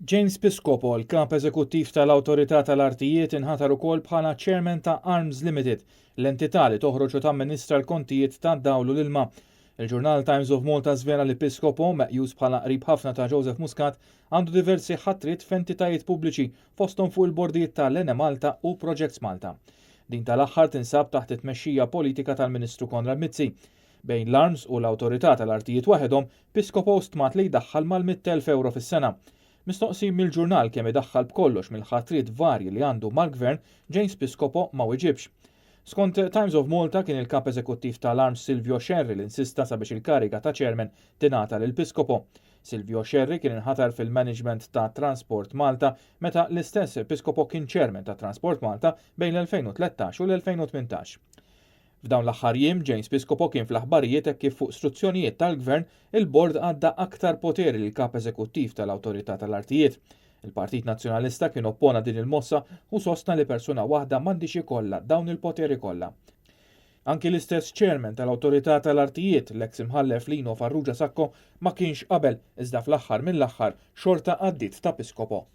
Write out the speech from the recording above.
James Piscopo, l-kap eżekuttiv tal-Awtorità tal-Artijiet, inħatar ukoll bħala chairman ta' Arms Limited, l-entità li toħroġ u tamministra l-kontijiet ta' dawl u l-ilma. Il-ġurnal Times of Malta żvela li Piscopo, meqjus bħala qrib ħafna ta' Joseph Muscat, għandu diversi ħatriet f'entitajiet pubbliċi, fosthom fuq il-bordijiet tal-Enemalta u Projects Malta. Din tal-aħħar tinsab taħt it-tmexxija politika tal-Ministru Konrad Mizzi. Bejn l-Arms u l-Awtorità tal-Artijiet waħedhom, Piscopo stmat li jdaħħal mal-100,000 euro fis-sena. Mistoqsi mill-ġurnal kemm idaħħal b'kollox mill-ħatriet varji li għandu mal-gvern, James Piscopo ma wiġibx. Skont Times of Malta, kien il-kap eżekuttiv tal-Arms Silvio Scerri li insista sabiex il-kariga ta' chairman tingħata lil Piscopo. Silvio Scerri kien inħatar fil-management ta' Transport Malta meta l-istess Piscopo kien chairman ta' Transport Malta bejn l-2013 u l-2018. F'dawn l-aħħar jiem, James Piscopo kien fl-aħbarijiet hekk kif fuq struzzjonijiet tal-Gvern, il-bord għadda aktar poteri lil kap eżekuttiv tal-Awtorità tal-Artijiet. Il-Partit Nazzjonalista kien oppona din il-mossa u sostna li persuna waħda m'għandix ikollha dawn il-poteri kollha. Anki l-istess chairman tal-Awtorità tal-Artijiet, l-eks imħallef Lino Farrugia Sacco, ma kienx qabel, iżda fl-aħħar mill-aħħar xorta għaddiet ta' Piscopo.